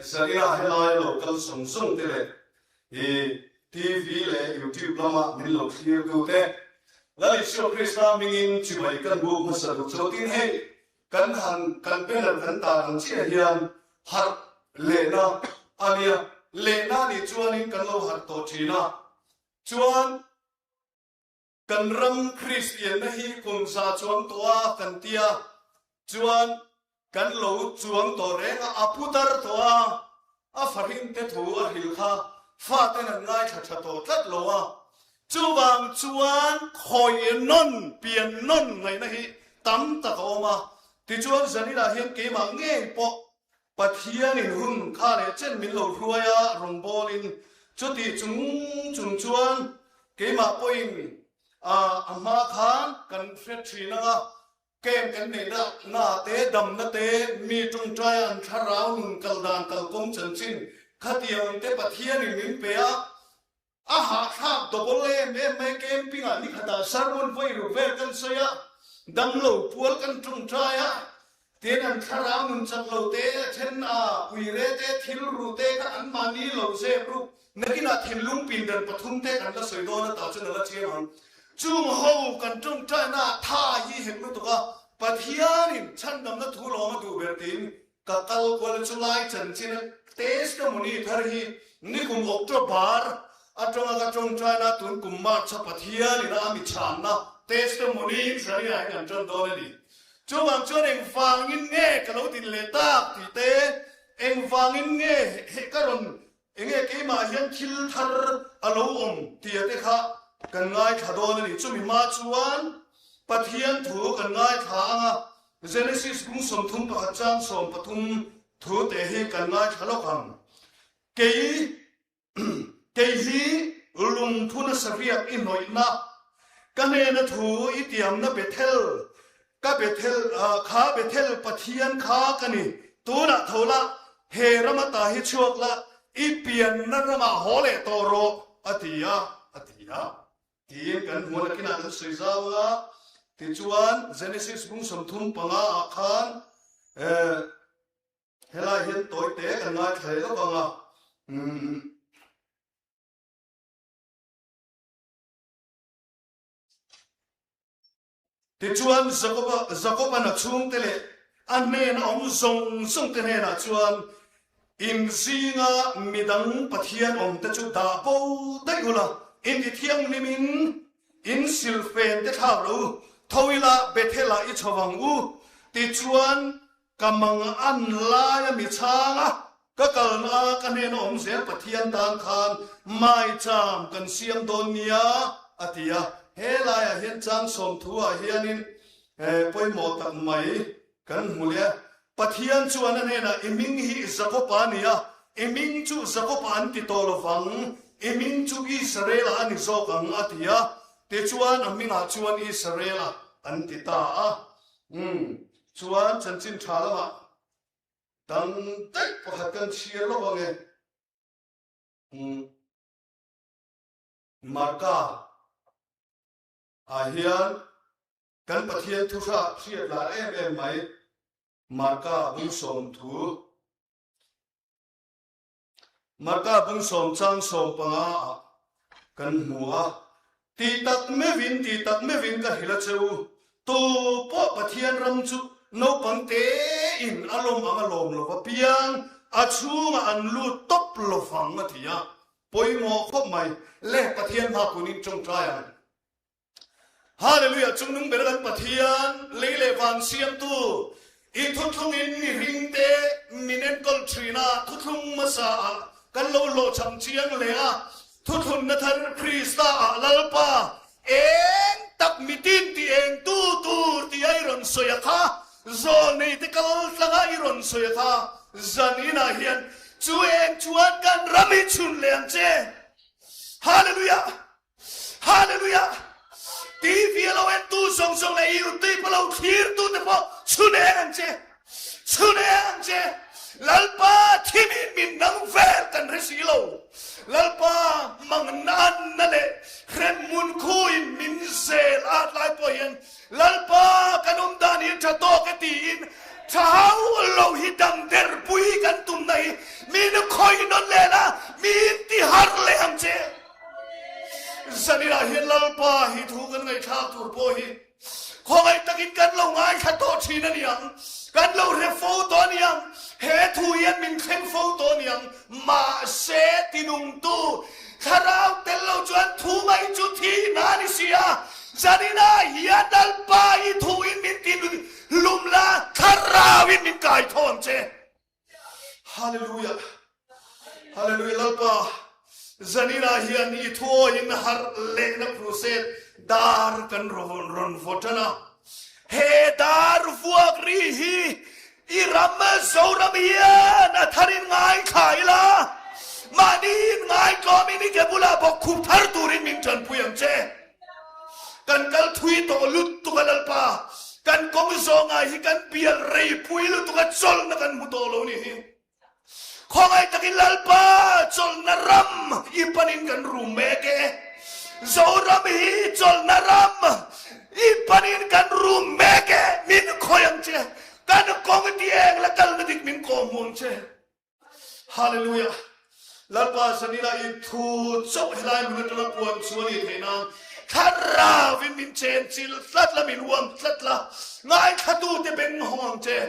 Zarina helai lo kal zawng zawng te leh i TV leh YouTube lama min lo thlir tu te Lal Isua Krista hmingin chibai kan buk hmasa duh cho tin hei kan han kan banner kan tar ang chiah hian harh lehna a nia lehna nih chuanin kan lo harh tawh thin a chuan Kan ram Kristianna hi kum za chuang tawh a kan tia chuan kan lo chuang tawh reng a, a putar tawh a, a fahrin te thu a hril kha faten an ngaithla tha tawh tlat lo a, chuvang chuan khawi nawn pian nawn ngaihna hi tam tak a awm a, tichuan zaninah hian keimah ngei pawh Pathianin hun kha leh chen min lo hruai a, rawngbawlin chutih chung chung chuan keimah pawhin a hma khan kan hre thin ang a, camp kan neihna na te, damna te, mi tawngtaia an thlarau nun kal dan kalkawng chanchin khatiang te Pathianin min pe a, A hahthlak double em em mai camping ah nikhatah sermon vawi ruk vel kan sawi a, damlo pual kan tawngtai a, tin an thlarau nun chak lo te, a then a uire te, thil ru te kha an mahni lo zep ruk, nakinah thinlung pindan pathum te kan la sawi dawn a tah chuan a la chiang ang. Chung ho kan tawngtai na ah tha hi hek lutuk a, Pathianin chhandamna thu lawm a duh ber tiin Ka kal kual chu lai chanchin a testimony thar hi nikum October atanga ka tawngtaina tun kum March a Pathian ina a mi chhanna testimony in Zania hi kan tan dawn a ni. Chuvang chuan engvangin nge ka lo din leh tak tih te, engvangin nge he ka rawn enge keimah hian thil thar a lo awm tih te kha kan ngaithla dawn a ni. Chumi hma chuan Pathian thu kan ngaithla ang a, Genesis bung 31 chang 13 thu te hi kan ngaithla lawk ang. Kei kei hi lungphuna sariak i hnawihna, ka hnena thu i tiamna Bethel, ka Bethel, kha Bethel Pathian kha ka ni. Tunah tho la, he ram ata hi chhuak la, i pianna ramah haw leh tawh rawh, a ti a, a ti a. Tiin kan hmuh nakinah kan sawi zau a, tichuan Genesis bung 35 ah khan helai hian tawi te kan ngaithla leh lawk ang a. Tichuan Jakoba, Jakoba'n a chhungte leh a hnena awm zawng zawngte hnenah chuan, In zinga midang Pathian awmte chu dah bo daih ula, in ti thianghlimin in silfen te thlak lo u, tho ila Bethel-ah i chho ang u. Tichuan Ka mang an lai a mi chhang a, ka kalna a ka hnena awm zel Pathian tan khan maicham kan siam dawn nia, a ti a. He laiah hian chang sawmthu ah hianin pawimawh tak mai kan hmu leh a. Pathian chuan a hnenah, I hming hi Jakob-a a ni a, i hming chu Jakob-a an ti tawh lovang, i hming chu Israel-a a ni zawk ang, a ti a. Tichuan a hmingah chuan Israel-a an ti ta a. Umm. Chuan chanchin tha lamah dang daih pakhat kan chhiar lawk ang e. Umm. Marka ah hian kan Pathian thu hra hriat lar em em mai Marka bung sawm thu Marka bung sawm chang 15 ah kan hmu a, Ti tak meuhin, ti tak meuhin ka hrilh a che u, tu pawh Pathian ram chu naupang tein a lawm ang a lawm lo va piang, a chhungah an lut tawp lo vang a ti a, pawimawh khawp mai le Pathian hma kunin tawngtai ang. Hallelujah Chungnung ber kan Pathian, lei leh van siamtu, i thuthlungin mihringte min enkawl thin a, thuthlung hmasa ah kan lo hlawhchham chiang hle a, thuthlunna thar Krista ah Lalpa eng tak mitin ti eng tu tur ti a i rawn sawi a kha, zawlnei te kal tlang a i rawn sawi a kha, zan inah hian chu eng chuan kan ram hi chhun leh ang che. Hallelujah! Hallelujah! TV a lo entu zawng zawng leh YouTube a lo thlirtu te pawh chhun eng ang che. Chhun eng ang che. Lalpa thimin min nang vel kan hre si lo. Lalpa mangnanna leh hremhmun khuin min zel at lai pawh hian Lalpa kan awm dan hi tha tawk e tiin tha hauh lo hi dam der pui kan tumna hi min khawih nawn leh la, min ti harh leh ang che. Zaninah hian Lalpa hi thu kan ngaihthlak tur pawh hi Khawngaih takin kan lo ngaithla tawh thin a ni ang, kan lo hre fo tawh a ni ang, he thu hian min thleng fo tawh a ni ang, mahse tinungtu thlarau tel lo chuan thu mai chu thihna a ni si a, zaninah hian Lalpa i thuin min ti hlum la, thlarauin min kai tho ang che. Hallelujah Hallelujah Lalpa zaninah hian i thuawiin harh lehna crusade dar kan rawn rawn vaw tan a. He dar vuak ri hi i ram Zoram hian a tharin ngaithla ila, mahni in ngaitlawmin i ke bulah bawk khup thar turin min tanpui ang che. Kan kal thui tawh lutuk a Lalpa, kan kawng zawnga hi kan bial rei pui lutuk a chawlhna kan hmu tawh lo ni hi. Khawngaih takin Lalpa chawlhna ram i panin kan rum mek e. Zoram hi chawlhna ram i panin kan rum mek e. Min khawi ang che, kan kawng ti eng la kalna dik min kawhhmu ang che. Hallelujah! Lalpa zanina i thu chauh helai hmun atanga puan chu a nih theih nan Thlarauin min chen chil tlat la, min uam tlat la, ngaithlatute beng hawng ang che.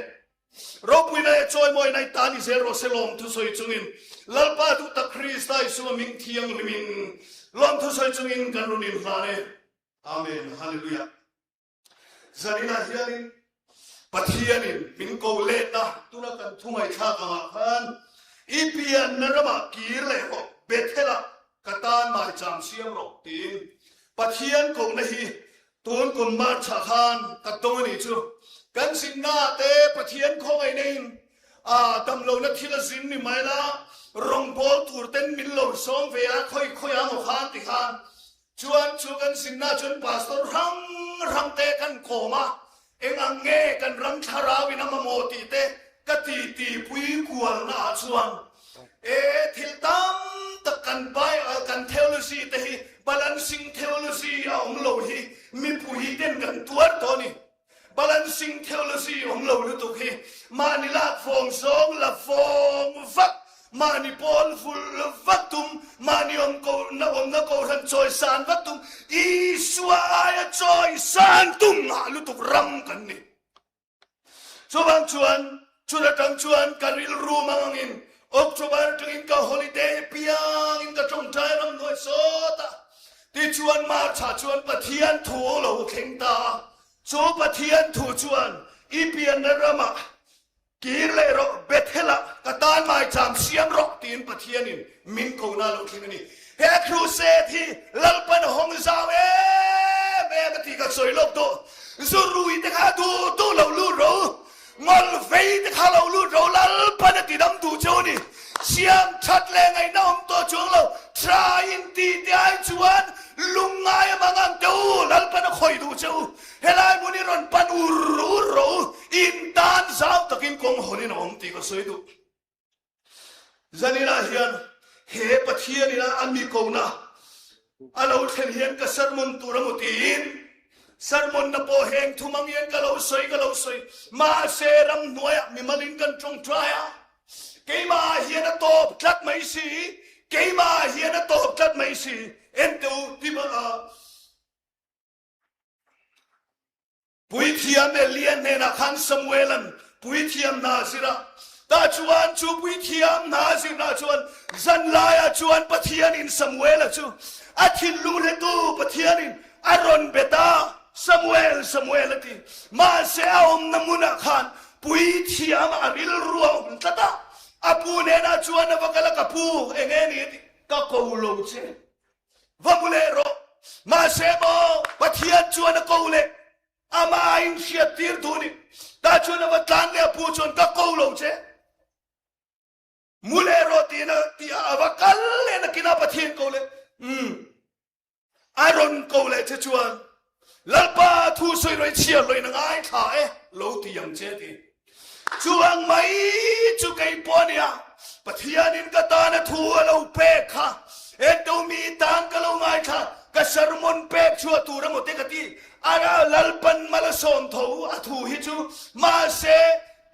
Ropuina leh chawimawina i tan i zel rawh se lawm thusawi chungin Lalpa duhtak Krista Isua ming thianghlimin lawm thusawi chungin kan rawn inhlan e. Amen. Hallelujah. Zaninah hianin Pathianin min ko let a, tuna kan thu ngaihthlak angah khan i pianna ramah kir leh rawh, Bethel-ah ka tan maicham siam rawh tiin Pathian kohna hi tun kum March-ah khan ka dawng a nih chu. Kan zinnaah te Pathian khawngaihna in a damlohna thil a zin ni mai la, rawngbawl tur ten min lo sawm ve a, khawi khawi ang aw khan ti khan Chuan chu kan zinna chuan pastor hrang hrang te kan kawm a, eng ang nge kan ram thlarau in a mamawh tih te ka ti ti pui kualna ah chuan e thil tam tak kan kan theology te hi balancing theology a awm lo hi mipui ten kan tuar tawh a ni. Balancing theology awm lo lutuk hi mahni lak fawng zawng la fawng vak, mahni pawl vul vak tum, mahni awm ko na awmna kohhran chawi san vak tum, Isua aia chawi san tum ngah lutuk ram kan ni. Chuvang chuan chun atang chuan ka rilru mang angin October atangin ka holiday piangin ka tawngtai ram hnuai sawt a. Tichuan March-ah chuan Pathian thu a lo thleng ta a, chu Pathian thu chuan, I pianna ramah kir leh rawh, Bethel-ah ka tan maicham siam rawh, tiin Pathianin min kohna a lo thleng a ni. He crusade hi Lalpan a hawng zau em em a tih ka sawi lawk duh. Zurui te kha duh duh lo lut rawh u. Ngol vei te kha lo lut ro Lalpan a ti dam duh cheu a ni. Siam that leh ngaihna awm tawh chuang lo. Tha in ti te ai chuan lungngai a mang ang teh u, Lalpan a khawih duh cheu. Helai hmun hi rawn pan ur ur rawh u, in tan zau takin kawng hawn in a awm tih ka sawi duh. Zaninah hian he Pathian ina a mi kona a lo thlen hian ka sermon tur a mu tiin sermon na pawh heng thu mang hian ka lo sawi ka lo sawi mahse ramhnuaiah mimalin kan tawngtai a keimah hian a tawp tlat mai si keimah hian a tawp tlat mai si enteu tima Puithiam Elia hnenah khan Samuela'n puithiam hna a zir a. Tah chuan chu puithiam hna a zirna chuan zanlaiah chuan Pathianin Samuela chu a thinlung hretu Pathianin a rawn bet a, Samuel, Samuel a ti. Mahse a awmna hmunah khan puithiam a rilru a awm tlat a. A pu hnenah chuan a va kal a, Ka pu, eng nge ni a ti? Ka ko lo che. Va hmu leh rawh. Mahse maw Pathian chuan a ko leh amah a inhriat tir duh ni. Tah chuan a va tlan leh a pu chuan ka ko lo che. Mu leh rawh tiin a ti a, a va kal leh nakinah Pathian ko leh umm a rawn ko leh che chuan Lalpa thu sawi rawih chhiar loin a ngaithla e lo ti ang che ti. Chuvang mai chu kei pawh ania Pathianin ka tana thu a lo pek kha. Eto mi tan ka lo ngaithla, ka sermon pek chhuah tur emaw te ka ti. Ara Lalpan mal a sawm tho a thu hi chu, mahse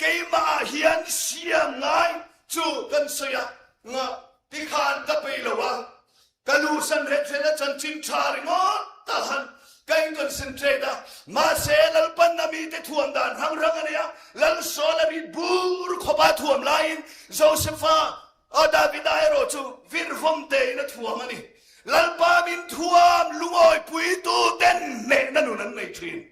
keimah ah hian siam ngai chu kan sawi a, nga tikhan ka peih lo a, Ka lu san ret ret a chanchin tha ringawt ta han ka in concentrate a, mahse Lalpan a mite thuam dan hrang hrang a nei a, Lal Saul a rit bur khawpa thuam laiin Josepha a Davida erawh chu virvawm tein a thuam a ni. Lalpa min thuam lungawi puitu ten hnehna nun an nei thin.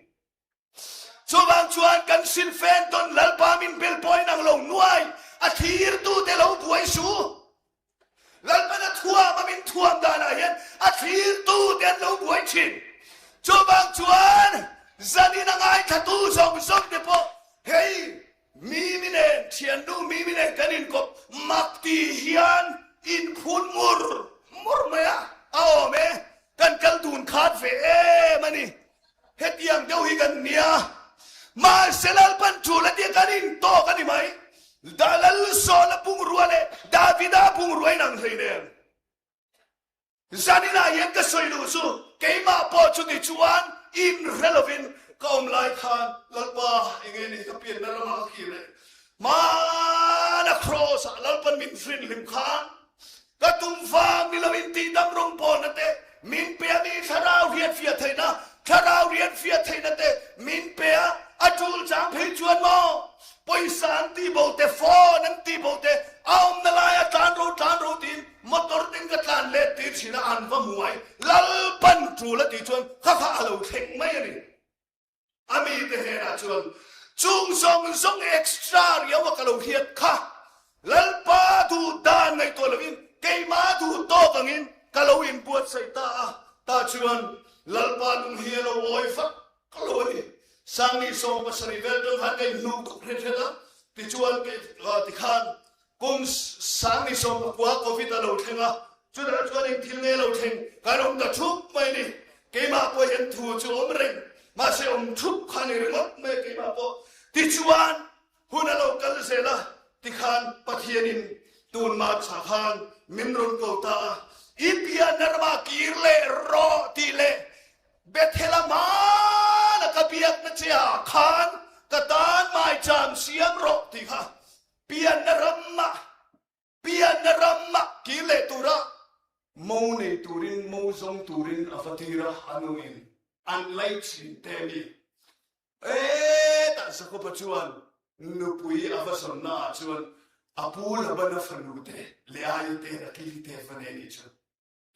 Chuvang chuan kan silfen tawn Lalpa min bel pawh in ang lo nuai a thlirtute lo buai su. Lalpan a thuam a min thuam danah hian a thlirtute an lo buai thin. Chuvang chuan zanin a ngaithlatu zawng zawng te pawh hei Mimi nen, thiannu Mimi nen kan inkawp mak ti hian inphun mur mur mai a, a awm e, kan kal dun khat ve em a ni. Hetiang deuh hi kan nia. Mahse Lalpan tul a tia kan intawk a ni mai. Lalsawla bungrua leh Davida bungrua inang hleinem. Zaninah hian ka sawi duh chu keimah pawh chuti chuan inhre lovin ka awm lai khan Lalpa enge ni ka pianna ramah ka kir leh hmana Kraws ah Lalpan min hrinhlim khan ka tum vang ni loin tihdam rawng pawlna te min pe a mi thlarau rianfiah theihna thlarau rianfiah theihna te min pe a a tul chang phei chuan maw pawisa an tih bo te phone an tih bo te a awmna laia tlan ro tlan ro tiin Motor tin ka tlan let tir thin a, an va muai Lalpan tul a tih chuan kha kha a lo thleng mai a ni. A mite hnenah chuan chung zawng zawng extra riau a ka lo hriat kha Lalpa duh dan ngaihtuah loin keimah duh tawk angin ka lo inbuatsaih ta a, tah chuan Lalpa lung hi a lo awi fak lo a ni. Sangni 70 vel tang khan ka inhnu tuk hret hret a, tichuan tikhan Kum 2019 Covid a lo thleng a, chutah chuan eng thil nge lo thleng kan awm ta thup mai ni. Keimah pawh hian thu chu awm reng, mahse awm thup kha ni ringawt mai keimah pawh. Tichuan hun a lo kal zel a, tikhan Pathianin tun March-ah khan min rawn ko ta a, I pianna ramah kir leh rawh tih leh Bethel-a hmana ka biakna che ah khan ka tan maicham siam rawh tih kha Pianna ramah, pianna ramah kir leh tura mo nei turin, mo zawng turin a va tir a, a nuin an lei thin te mi. Hetah Jakoba chuan nupui a va zawnna ah chuan a pu Labana fanu te, Leai te, Rakili te va nei nih chu.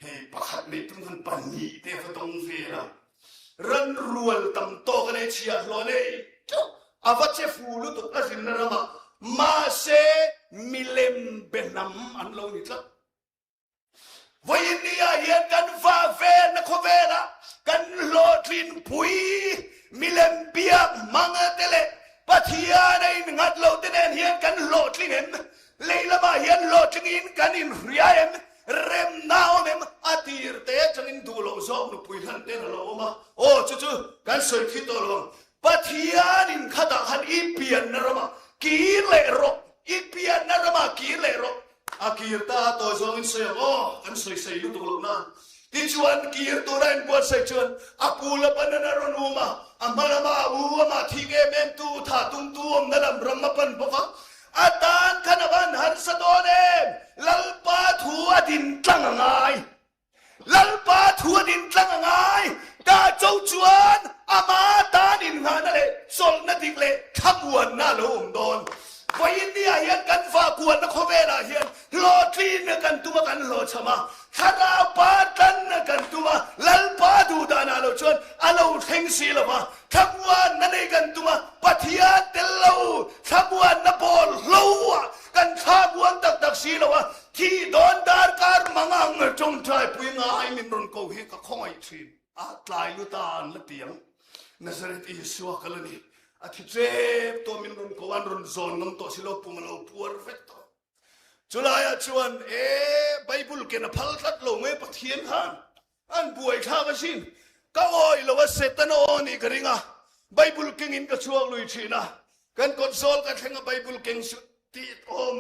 Hei pakhat neih tum khan pahnih te va dawng vel a, ran rual tam tawk a nei, chhiahhlawh a nei teuh, a va che fu lutuk a zinna ramah, mahse milem be hnam an lo ni tlat. Vawiin ni ah hian kan va velna khawvelah kan hlawhtlin pui milem biak hmanga te leh Pathian a innghat lo te nen hian kan hlawhtling em? Lei lamah hian hlawhtlingin kan inhria em? Remna a awm em? A tir te atangin duh loh zawk nupui hlan ten a lo awm a. Aw, chu chu kan sawi khi tawh lo ang. Pathianin khatah khan i pianna ramah kir leh rawh, i pianna ramah kir leh rawh. A kir ta a tawi zawngin sawi ang aw, kan sawi sei lutuk loh nan. Tichuan kir tura inbuatsaih chuan a pu Labanan a rawn um a, a hma lama a u amah thik em em tu thah tumtu awmna lam ram a pan bawk a. A tan khan a van harsa dawn em? Lalpa thu a din tlang a ngai. Lalpa thu a din tlang a ngai. Tah cho chuan ama tan innghahna leh chawlhna dik leh thlamuanna a lo awm dawn. Vawiin ni ah hian kan vahkualna khawvelah hian hlawhtlinna kan tum a kan hlawhchham a, thlarau pa tlanna kan tum a, Lalpa duhdanah lo chuan a lo thleng si lo va, Thlamuanna nei kan tum a, Pathian tel lo thlamuanna pawl hlo ah kan thlamuan tak tak si lo a, thih dawn darkar mang ang tawngtai pui ngai min rawn ko hi ka khawngaih thin. A tlai lut a an la ti ang. Nazareth Isua ka la ni. A thi ṭep tawh min rawn ko a, an rawn zawn ngam tawh si lo, pum a lo puar vek tawh. Chulaiah chuan e Bible ken a phal tlat lo mai Pathian khan an buaithlak asin. Ka awih lo a Setana aw nih ka ring a, Bible kengin ka chhuak lui thin a, kan kawtzawl ka thleng a Bible keng suh tih awm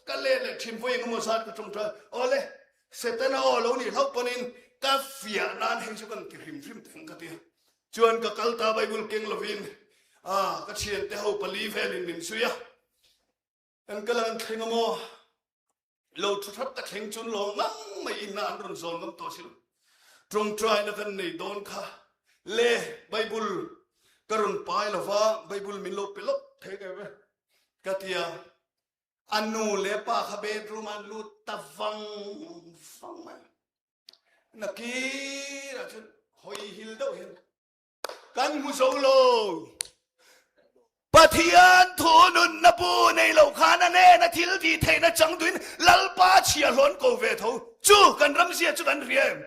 ka let leh thin vawi engemaw zat ka tawngtai. Awle. Setana aw lo nih hlauh pawnin ka fiah nan hei chu kan ti hrim hrim teng ka ti a. Chuan ka kal ta Bible keng lovin a ka thiante ho pali velin min zui a. Kan kal an thleng a maw? Lo thu that ka thleng chun lo ngang mai in na an rawn zawn ngam tawh si lo. Tawngtaina kan nei dawn kha le Bible ka rawn pai lova Bible min lo pe lawk thei ka ve ka tia a nu le pa kha bedroom an lut ta vang vang mai. Nakir ah cun hoi hil deuh hin Kan hmu zo lo. Pathian thu nunna bu nei lo khan a nena thil tih theihna chang duin Lalpa chhia hlawn ko ve tho. Chu kan ram zia chu kan hria em?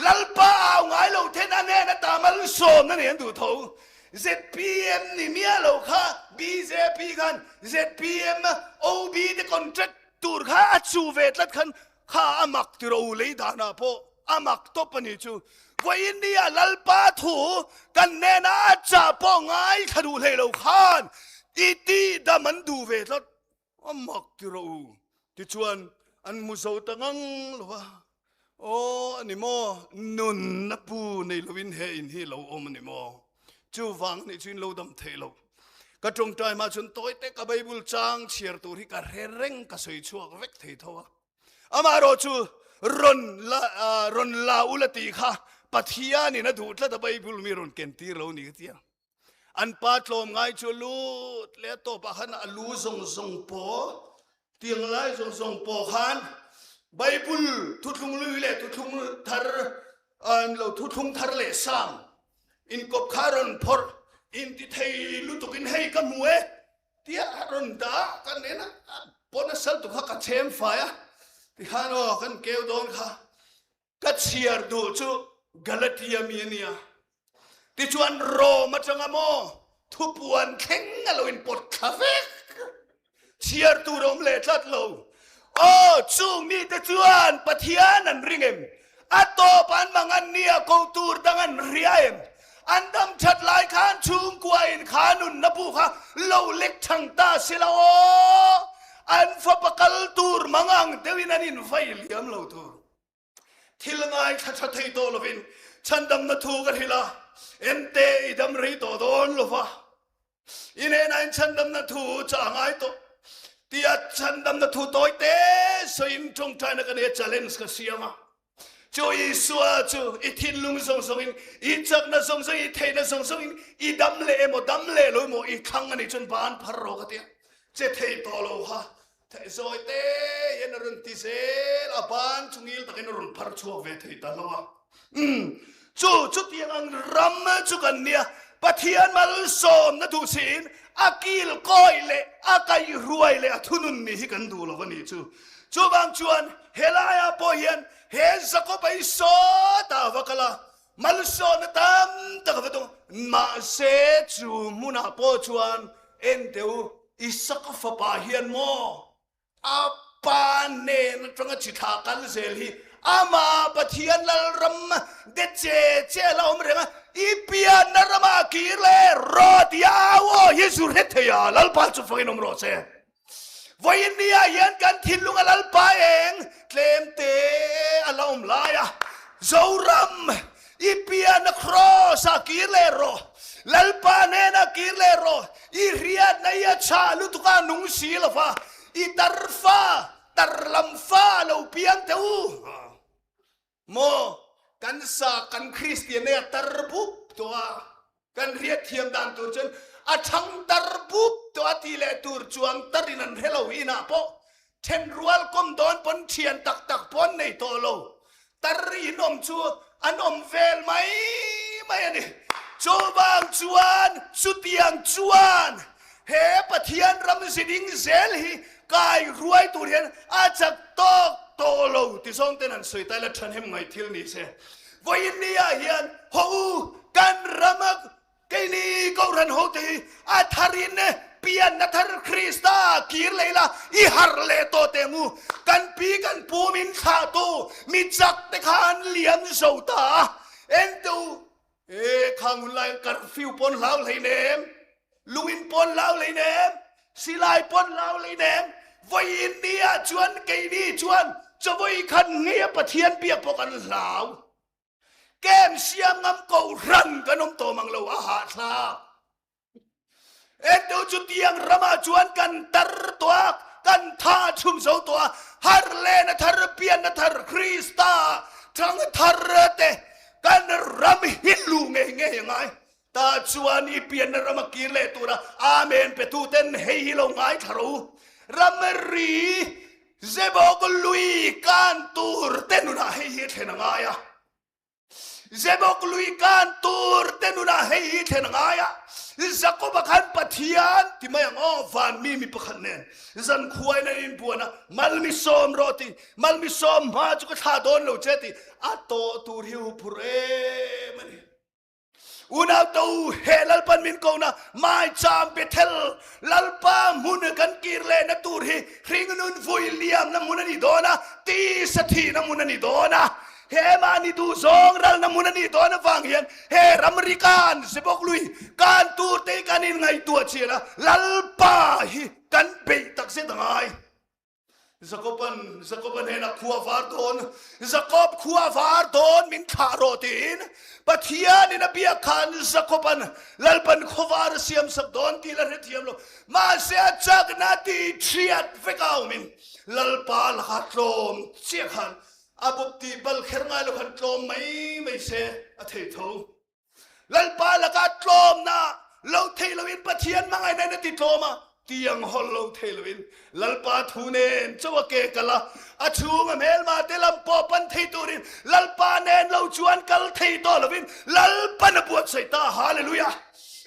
Lalpa au ngai lo then a nena ta malsawmna nei an duh tho. ZPM ni miah lo kha bjp khan ZPM OB te contract tur kha a chu ve tlat khan Kha a mak ti ro lei danah pawh a mak tawp a ni chu. Vawiin nia Lalpa thu kan hnena a chah pawh ngaithla duh hlei lo khan i tih dam an duh ve tlat. A mak ti ro u. Tichuan an hmu zo ta ngang lo va. Aw a ni maw, nunna pu nei loin he in hi lo awm a ni maw? Chuvang a nih chu in lo dam theih lo. Ka tawngtai hma chuan tawi te ka Bible chang chhiar tur hi ka hre reng ka sawi chhuak vek thei tho a. Amaherawh chu rawn la rawn la ula tih kha Pathianin a duh tlat a Bible mi rawn ken tir lo ni ka tia. An pa tlawm ngai chu lut leh a tawpah khan a lu zawng zawng pawh tiang lai zawng zawng pawh khan Bible thuthlung lui leh thuthlung thar an lo thuthlung thar leh sang inkawp kha rawn phawrh inti thei lutukin hei ka hmu e tia a rawn dah ka nen a pawn a sal tu kha ka chhem fai a tikhan aw kan keu dawn kha ka chhiar duh chu Galatia mi ania Tichuan Rom atanga maw thupuan thleng a lo in pawt thla vek. Chhiar tur a awm leh tlat lo. Aw, chung mite chuan Pathian an ring em? A tawp an mang an nia ko tur dang an ria em? An dam that lai khan chhungkua in kha nunna bu kha lo lek thang ta sela aw, an fapa kal tur mang ang deuhin an invai liam lo tur. Thil ngaithla tha thei tawh lovin chhandamna thu ka hrilh a, ente i dam rei tawh dawn lova, i hnenah in chhandamna thu chah a ngai tawh tia chhandamna thu tawi te sawiin tawngtaina ka nei a, challenge ka siam a. Chu Isua chu i thinlung zawng zawngin, i chakna zawng zawngin, i theihna zawng zawngin i dam leh emaw dam leh lo emaw i thlang a nih chuan ban phar rawh ka ti a, che thei tawh lo kha Zawi te hian a rawn ti zel a, ban chu ngil takin a rawn phar chhuak ve thei ta lo a. Umm, chu chutiang ang ram chu kan nia, Pathian malsawmna duh siin a kil kawi leh a kaihruai leh a thunun ni hi kan duh lo a nih chu. Chuvang chuan helaiah pawh hian he Jakob-a hi sawtah a va kal a, Malsawmna tam tak a va dawng. Mahse chu hmunah pawh chuan en teh u, Isaka fapa hian maw a pa nen atanga chi thla kal zel hi amah Pathian Lalram de che che a la awm reng a, i pianna ramah a kir leh rawh tia au aw hi zu hre thei a, Lalpa chu fakin awm rawh se. Vawiin ni ah hian kan thinlung a Lalpa eng tlem te a la awm lai a, Zoram i pian a cross ah kir leh rawh, Lalpa hnenah kir leh rawh, i hriatna i a chhah lutuk a nung si lo va, i tar fa, tar lam fa a lo piang teh u. Maw kan sa kan Kristian nei a tar bup tawh a, kan hriat thiam dan tur chuan a thang tar bup tawh a ti leh tur chuang tarin an hre lo inah pawh thenrual kawm dawn pawn thian tak tak pawh an nei tawh lo. Tar in awm chu an awm vel mai mai a ni. Chuvang chuan chutiang chuan he Pathian ram ziding zel hi kai ruai tur hian a chak tawk tawh lo ti zawng ten an sawi ta ila thahnem ngaih thil ni se. Vawiin ni ah hian haw u kan rama keini Kohhran ho te hi a tharin pianna thar Krista kir leh ila i harh leh tawh teh ang u. Kan pi kan pu min thlah tu mi chak te kha an liam zo ta a, ente u E khang hun laiin curfew pawn hlau hleinem, lungin pawn hlau hleinem, silai pawn hlau hleinem, vawiin ni ah chuan keini chuan Chawei khat ngei a Pathian biak pawh kan hlau. Kem siam ngam kohhran kan awm tawh mang lo a hahthlak. Entu chu tiang ramah chuan kan tar tawh a, kan tha chhum zo tawh a, har lehna thar, pianna thar, Krista thang thar te kan ram hi lu ngei ngei a ngai. Tah chuan i pianna rama kir leh tura Amen petuten hei hi lo ngaithla rawh u. Ramri Zebawk lui kan tur te nunah hei hi thlen a ngai a. Zebawk lui kan tur te nunah hei hi thlen a ngai a. Jakoba khan Pathian ti mai ang aw, van mi mi pakhat nen zan khuain an inbuan a, Malmisawm rawh ti, Malmisawm hma chu ka thlah dawn lo che ti, a tawh tur hi huphurh em a ni. Unau to he Lalpan min ko na maicham Bethel Lalpa hmun kan kir leh na tur hi hringnun vui liam na hmun a ni dawn a, tisa thi na hmun a ni dawn a, he mahni duh zawng ral na hmun a nih dawn avang hian he ramri kan Zebok lui kan tur te hi kan inngaihtuah chian a, Lalpa hi kan beih takzet a ngai. Jakoban Jakoba hnenah khua var dawn, Jakob khua var dawn min thlah rawh tiin Pathianin a biak khan Jakoban Lalpan khuavar a siam sak dawn tih la hrethiam lo. Mahse a chakna tih thiat vek a awmin Lalpa laka tlawm chiah khan a bawp tih bal kher ngai lo khan tlawm mai mai se a thei tho. Lalpa lakah tlawmna lo thei loin Pathian hmangaihna in a ti tlawm a, tiang hawlh lo thei loin Lalpa thu nen chauh a ke kal a, a chhung a hmelma te lam pawh pan thei turin Lalpa nen lo chuan kal thei tawh loin Lalpan a buatsaih ta. Hallelujah!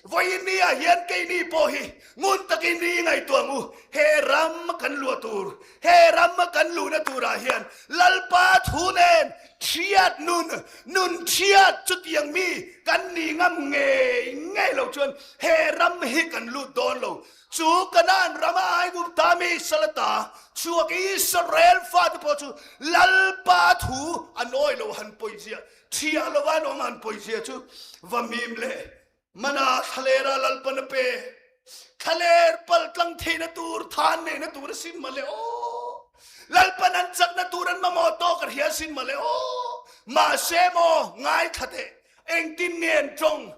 Vawiin ni ah hian keini pawh hi ngun takin i ngaihtuah ang u, he ram kan luah tur, he ram kan luhna turah hian Lalpa thu nen Thiat nun, nun thiat chutiang mi kan ni ngam ngei ngei lo chuan he ram hi kan lut dawn lo. Chu Kanaan rama Aigupta mi Salata chhuak Israel fate pawh chu Lalpa thu a nawi lo han pawizia, thiah lova an awm han pawizia chu va mim leh Mana thlaler a Lalpan a pe. Thlaler pal tlang theihna tur, than neihna tur a sin male aw. Lalpan an chakna tur an mamawh tawk a hria sin male aw. Mahse maw ngaithla teh, engtin nge an tawng?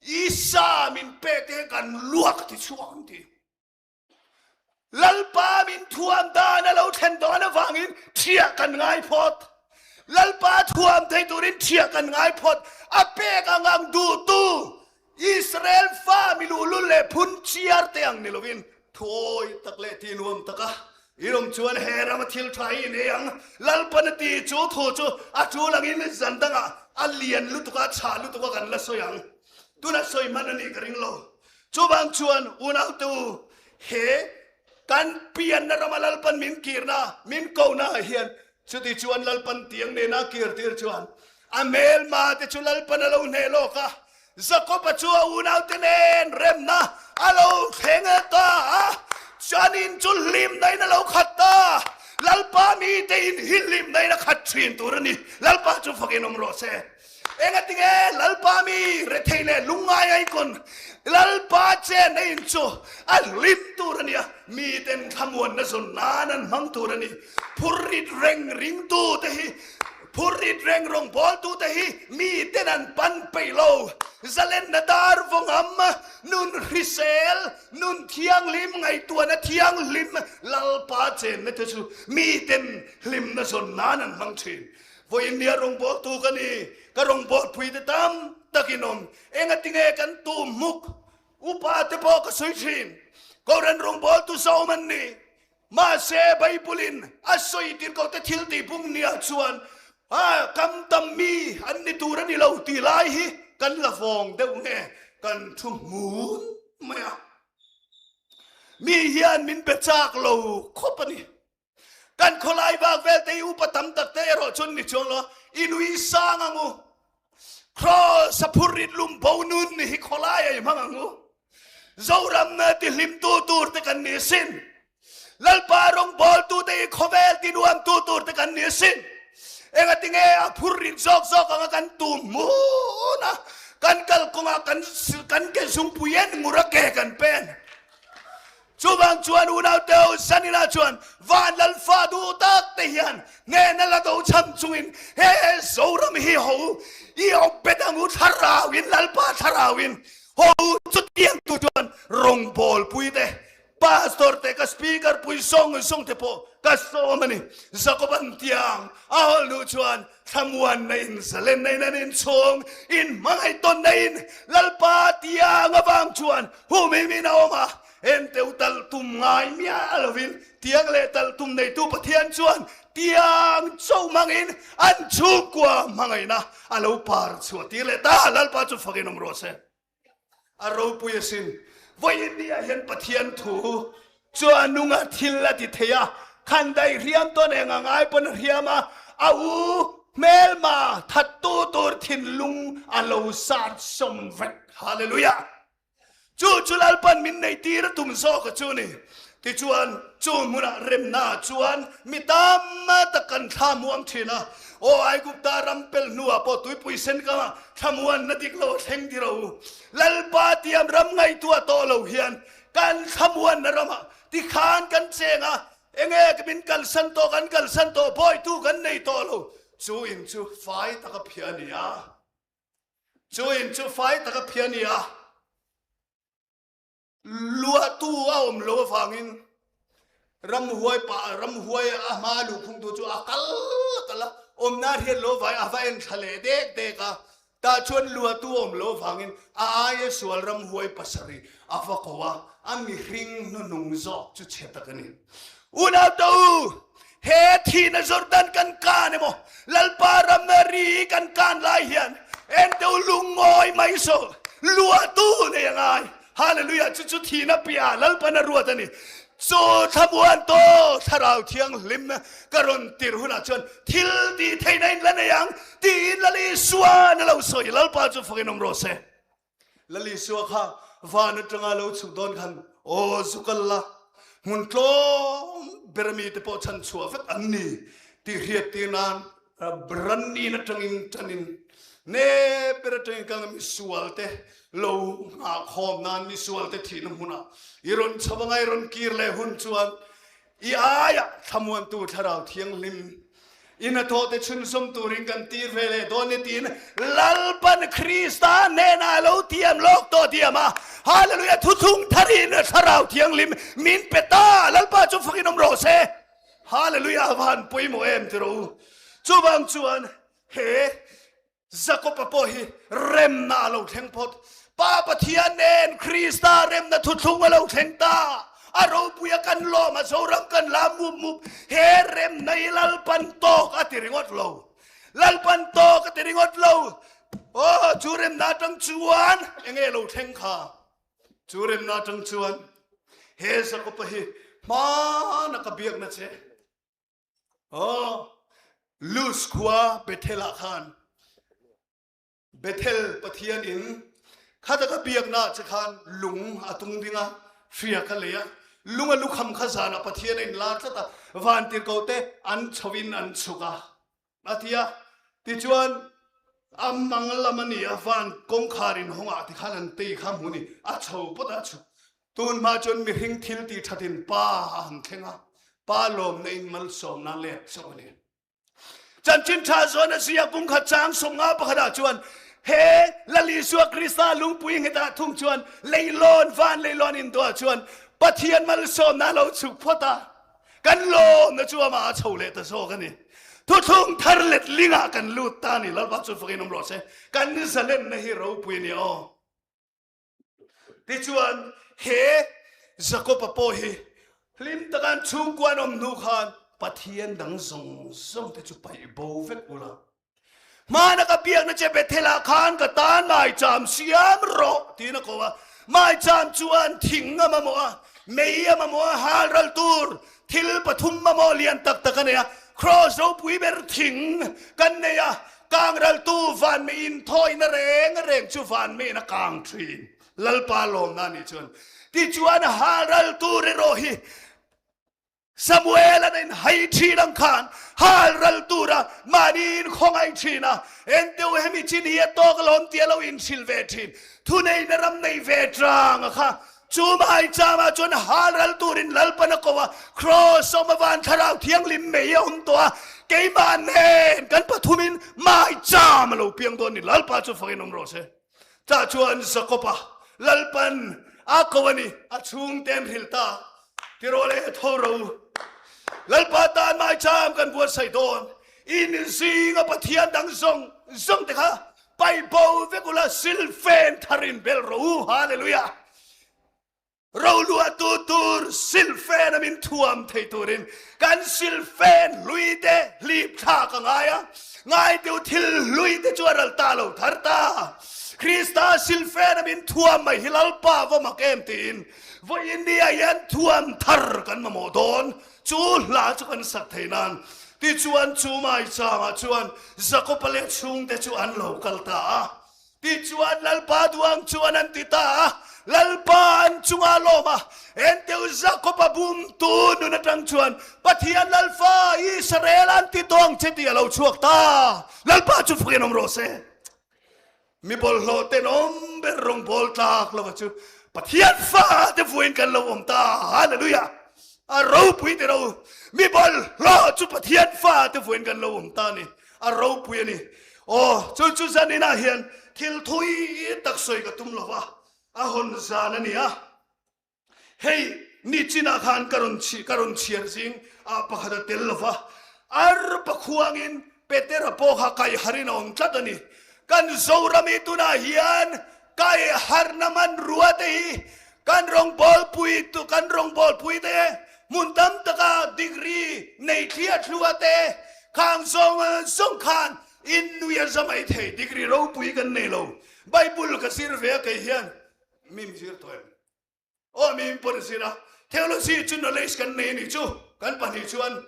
Isa min pek te hian kan luak ti chhuak an ti. Lalpa min thuam dan a lo thlen dawn avangin thiah kan ngai phawt. Lalpa thuam thei turin thiah kan ngai phawt. A pek ang ang duhtu Israel fa mi luhlul leh phun chiar te ang ni lovin thuawi tak leh ti nuam taka i awm chuan he rama thil tha hi i nei ang. Lalpan a ti chu thu chu a tul angin zan dangah a lian lutuk a, chhah lutuk a kan la sawi ang. Tuna sawi hman a nih ka ring lo. Chuvang chuan unaute u, he kan pianna rama Lalpan min kirna, min kohna ah hian chuti chuan Lalpan tiang nena kir tir chuan a hmelma te chu Lalpan a lo hneh lawk a, Jakoba chu a unaute nen remna a lo thleng ta a, chuanin chu hlimna in a lo khat ta. Lalpa mite in hi hlimna in a khat thin tur a ni. Lalpa chu fakin awm rawh se. Engatinge Lalpa mi rethei leh lungngai aikawn Lalpa chen a in chu a hlim tur a nia, miten thlamuanna zawn nan an hmang tur a ni. Phurrit reng ringtute hi, phurrit reng rawngbawltute hi miten an pan peih lo. Zalenna dar vawngam, nun hrisel, nun thianghlim, ngaihtuahna thianghlim Lalpa chenna te chu miten hlimna zawn nan an hmang thin. Vawiin nia rawngbawltu ka ni, ka rawngbawlpui te tam takin awm. Engatinge kan tum hmuk? Upa te pawh ka sawi thin. Kohhran rawngbawltu zawm an ni. Mahse Bible-in a sawi tir ko te thil tih bung nia chuan kam tam mi an ni tur a ni lo tih lai hi kan la vawng deuh nge kan thu hmun mai a. Mi hian min be chak lo khawp a ni. Kan khawlai vak vel te hi upa tam tak te erawh chuan ni chuang lo i nui sang ang u. Kraws a phurrit lum bo nun ni hi khawlai a i hmang ang u. Zoram na ti hlim tu tur te kan ni sin. Lalpa rawngbawl tu te hi khawvel ti nuam tu tur te kan ni sin. Engatinge a phurrit zawk zawk anga kan tum hmun a kan kalkawngah kan kan ke zungpui en ngur a ke kan pen. Chuvang chuan unaute ho Sanina chuan van lalfa duh tak te hian hnehna la do cham chungin he Zoram hi ho i awp bet ang u thlarauin Lalpa thlarauin ho chutiang tu chuan rawngbawl pui te Pastor te ka speaker pui zawng zawng te pawh ka sawm a ni. Jacob-an tiang a hawl hnu chuan thlamuanna in zalenna in an inchhung in hmangaih tawnna in Lalpa tiang avang chuan humhim in a awm a. Enteu talh tum ngai miah lovin tiang leh talh tum neitu Pathian chuan tiang cho hmangin an chhungkua hmangaihna a lo par chhuah tir leh ta. Lalpa chu fakin awm rawh se. A ropui asin. Vawiin ni ah hian Pathian thu chu a nung a, thil a ti thei a, khan daih hriam tawn eng a ngai pawn a hriam a, a u hmelma thattu tur thinlung a lo sat sawm vek. Hallelujah! Chu chu Lalpan min neih tir a tum zawk a chu ni. Tichuan, chu hmunah remna chuan mi tam tak kan thla muang thin a. Aw Aigupta ram pel hnuah pawh tuipui sen kangah thlamuanna dik lo a thleng ti ro u. Lalpa tiam ram ngaihtuah tawh lo hian kan thlamuanna ramah tikhan kan cheng a, enge min kalsan tawh kan kalsan tawh bawitu kan nei tawh lo. Chu in chu fai taka phiah a ni a. Chu in chu fai taka phiah a ni a. Luahtu a awm lo avangin ramhuai pa ramhuai a hma luhphungtu chu a kal a kal a, awmna hriat lo avangin a va en thla leh dek dek a. Tah chuan luahtu a awm lo avangin a aia sual ramhuai pasarih a va ko a, a mihring hnuhnung zawk chu chhe tak a ni. Unau te u, he thihna Jordan kan kan emaw Lalpa ramna ri kan kan lai hian ente u lungngawi mai saw luahtu nei a ngai. Hallelujah! Chu chu thihna piah Lalpan a ruat a ni. Chu thlamuan taw Thlarau Thianghlim ka rawn tir hunah chuan thil tih theihna in la nei ang tiin Lal Isuan a lo sawi. Lalpa chu fakin awm rawh se. Lal Isua kha van atanga lo chhuk dawn khan aw zu kal la, hmun tlawm ber ami te pawh chhan chhuah vek an ni tih hriat tir nan Rannin atangin tanin ne ber atangin kang misual te lo nghahkhawm nan misual te thihna hmunah i rawn chho anga i rawn kir leh hun chuan i aiah thlamuantu thlarau thianghlim in a thawh te chhunzawm turin kan tir ve leh dawn ni tiin Lalpan Krista hnenah a lo tiam lawk tawh diam a. Hallelujah! Thuthlung tharin thlarau thianghlim min pe ta! Lalpa chu fakin awm rawh se! Hallelujah a han pawimawh em ti rawh u. Chuvang chuan he Jakob-a pawh hi remna a lo thleng phawt. Pa Pathian nen Krista remna thuthlung a lo thleng ta. A ropuia kan lawm a, Zoram kan la mup mup. He remna hi Lalpan tawk a ti ringawt lo. Lalpan tawk a ti ringawt lo. Aw, chu remna atang chuan enge lo thleng kha? Chu remna atang chuan he Jakob-a hi hmana ka biakna che. Aw, Luz khua Bethel-ah khan Bethel Pathian in khata ka biakna che khan lung a tung ding a, hria ka lei a, lung a lukham kha zanah Pathian a inlar tlat a, vantirhkoh te an chho in an chhuk a. A ti a, tichuan a mang lam a ni a, van kawngkhar in hawngah ti khan an tei kha hmu ni, a chho pawt a chhuk. Tun hma chuan mihring thil tih that in pa a han thleng a, pa lawmna in malsawmna let chauh a ni. Chanchin tha zawn a zia kum khat chang 50 pakhat ah chuan he Lal Isua Krista lungpui nghet ah thung chuan leilawn van leilawn in duah chuan Pathian malsawmna lo chhuk phawt a, Kan lawmna chu amah a chho leh ta zawk a ni. Thuthlung thar let lingah kan lut ta a ni. Lalpa chu fakin awm rawh se. Kan zalenna hi ropui a ni aw. Tichuan he Jakob-a pawh hi hlim taka an chhungkua an awm hnu khan Pathian dang zawng zawng te chu paih bo vek ula. Hmana ka biakna che Bethel-ah khan ka tan maicham siam rawh tiin a ko a. Maicham chuan thing a mamawh a, mei a mamawh a, hal ral tur thil pathum mamawh lian tak tak a nei a. Kraws ropui ber thing kan nei a, kang raltu van meiin thawina reng reng chu van meiin a kang thin. Lalpa lawmna anih chuan tichuan hal ral tur erawh hi Samuel an inhai thin ang khan hal ral tura mahni in khawngaih thin a, enteu hemi chin hi a tawk alawm tia lo inhrilh ve thin, thuneihna ram nei ve tang a kha. Chu maicham ah chuan halral turin Lalpan a ko a, Kraws awm avan Thlarau Thianghlim mei a awm tawh a, keimah nen kan pathumin maicham a lo piang dawn ni. Lalpa chu fakin awm rawh se. Tah chuan Jakob-a Lalpan a ko a ni, a chhungte an hrilh ta. Tiraw le tho ro. Lalpa tan maicham kan buatsaih dawn. In zinga Pathian dang zawng zawng te kha pai bo vek ula silfen tharin bel rawh u. Hallelujah! Roluahtu tur silfen a min thuam thei turin kan silfen hlui te hlip thlak a ngai a, ngai deuh thil hlui te chu a ral ta lo thar ta. Krista silfen a min thuam mai hi Lalpa va mak em tiin vawiin ni ah hian thuam thar kan mamawh dawn. Chu hla chu kan sak thei nan. Tichuan chu maichangah chuan Jakoba leh chhungte chu an lo kal ta a. Tichuan Lalpa duang chuan an ti ta a, Lalpa an chungah lawm a, enteu Jakoba bumtu nun atang chuan Pathian Lalfa Israel an ti tawng che tih a lo chhuak ta. Lalpa chu fukin awm rawh se. Mi bawlhhlawh tenawm ber rawngbawl tlak lova chu Pathian fa te vuain kan lo awm ta. Hallelujah! A ropui ti ro. Mi bawlhhlawh chu Pathian fa te vuain kan lo awm ta ni. A ropui a ni. Aw, chu chu zaninah hian thil thui tak sawi ka tum lova, a hawn zan a ni a. Hei, nichinah khan ka rawn chhi, ka rawn chhiar zing ah pakhat a tel lova, arpa khuangin Petera pawh kha kaiharin a awm tlat a ni. Kan Zoram hi tunah hian kaiharna hmanrua te hi kan rawngbawlpui tu, kan rawngbawlpui te hmun tam taka degree nei thliah thlua te khang zawng zawng khan in nui a za mai thei. Degree ropui kan nei lo. Bible ka zir ve a kei hian mi mi zir tawh em? Aw mi pawh a zir a, theology chu knowledge kan nei a nih chu, kan pahnih chuan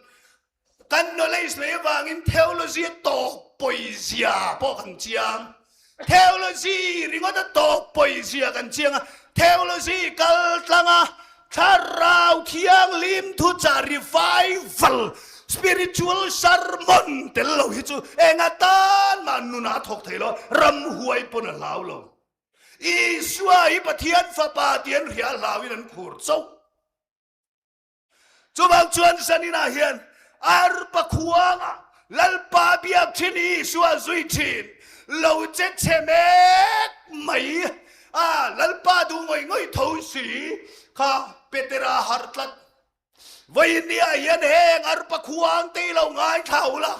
kan knowledge nei avangin theology a tawp pawizia pawh kan chiang. Theology ringawt a tawp pawizia kan chiang a, theology kal tlanga thlarau thianghlim thuchah revival spiritual sermon tel lo hi chu enga tan mah nunah a thawk thei lo, ramhuai pawn a hlau lo. Isua hi Pathian Fapa tih an hria hlauin an khur chauh. Chuvang chuan zaninah hian arpa khuanga Lalpa biak thin Isua zui thin lo che chhe mek mai a, Lalpa duh ngawih ngawih tho si kha Petera harh tlat. Vawinia hian heng arpa khuang te i lo ngaithla ula,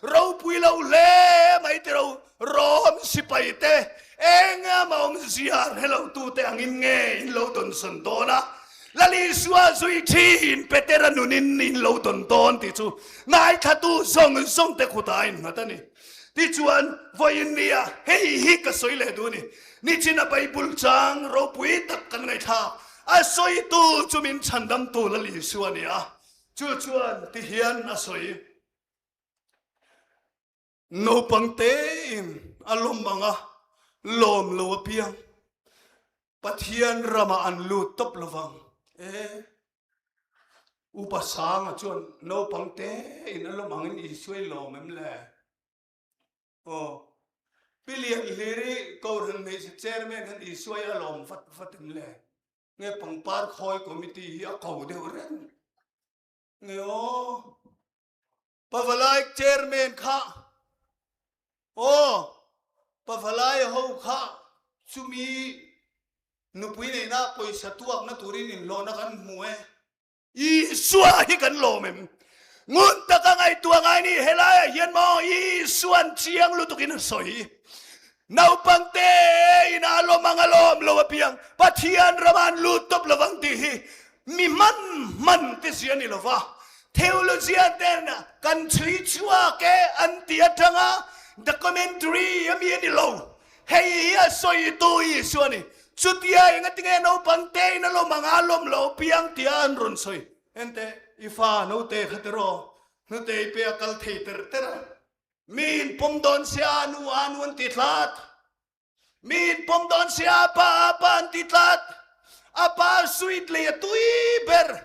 ropui lo hle mai ti ro, Rom sipai te engemaw awmzia hre lo tute angin nge in lo dawnsawn dawn a, Lal Isua zui thin Petera nunin in lo dawn dawn tih chu ngaithlatu zawng zawng te khutah a innghat a ni. Tichuan, vawinia hei hi ka sawi leh duh a ni, nichina Bible chang ropui tak kan ngaihthlak, A sawitu chu min chhandamtu Lal Isua a ni a, chu chuan ti hian a sawi. Naupang tein a lawm ang a, lawm lo apiang Pathian ramah an lut tawp lo vang. E, Upa Sanga chuan naupang tein a lawm angin Isua i lawm em le? Aw. Pi Lian Hlir i Kohhran Hmeichhe Chairman khan Isua i a lawm vat vat em le? Nge pangpar khawi committee hi a ko deuh reng? Nge aw. Pavalai Chairman kha aw Pavalai ho kha chumi nupui neihna pawisa tuakna turin inhlawhna kan hmu e. Isua hi kan lawm em? Ngun taka ngaihtuah ngai ni helaiah hian maw Isuan chiang lutukin a sawi. Naupangte ina lawm ang a lawm lo apiang Pathian rama an lut tawp lovang tih hi mi hman hman te zia ni lova. Theologian ten kan chhui chhuak e an ti atanga documentary ami a ni lo. Hei hi a sawitu Isua a ni. Chutia engatinge naupang te in a lawm ang a lawm lo piang tia an rawn sawi. Ente, i fa naute kha tiraw, hnute i pe a kal thei ter ter a. Mi in pawm dawn sia a nu a nu an ti tlat. Mi in pawm dawn sia a pa a pa an ti tlat. A pa sweet lei a tui ber.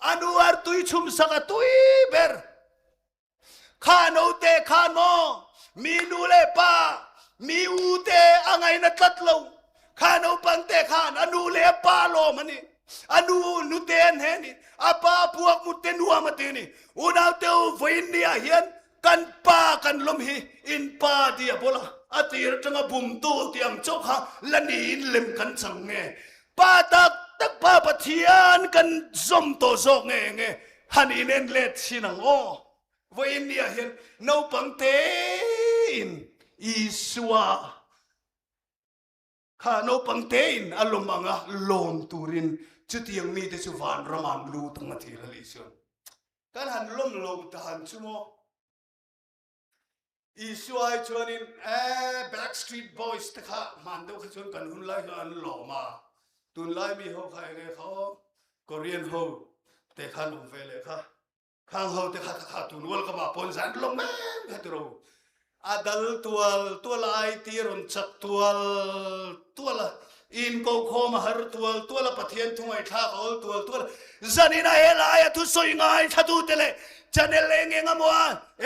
A nu ar tui chhum sak a tui ber. Kha note khan maw mi nu le pa mi u te a ngaina tlat lo. Kha naupang te khan a nu leh a pa lawm a ni. A nu nute an he ni. A pa puak mut te nuam a ti ni. Unau te u vawiin ni ah hian kan pa kan lawm hi in pa ti a bawl a. A tir atanga bumtu tih ang chauh kha la niin lem kan chang nge. Pa tak tak pa Pathian kan zawm tawh zawk nge nge han inen let thin ang aw. Vawiin ni ah hian naupang tein Isua Kha naupang tein a lawm anga lawm turin chutiang mite chu vanram ah an lut ang a ti Lal Isuan. Kan han lawm lo dan chu maw? Isua ai chuanin eh Backstreet Boys te kha hman deuh kha chuan kan hun lai kha an lawm a, tunlai mi ho kha enge kha aw Korean ho te kha an awm ve leh kha. Khang ho te kha kha tun World Cup ah pawn zan lawng em kha tiro. A dal tual tual a IT rawn chak tual tual a in ko khawm a har tual tual a Pathian thu ngaihthlak a awl tual tual a zanin a helai a thusawi ngai thla tu te leh channel eng eng emaw a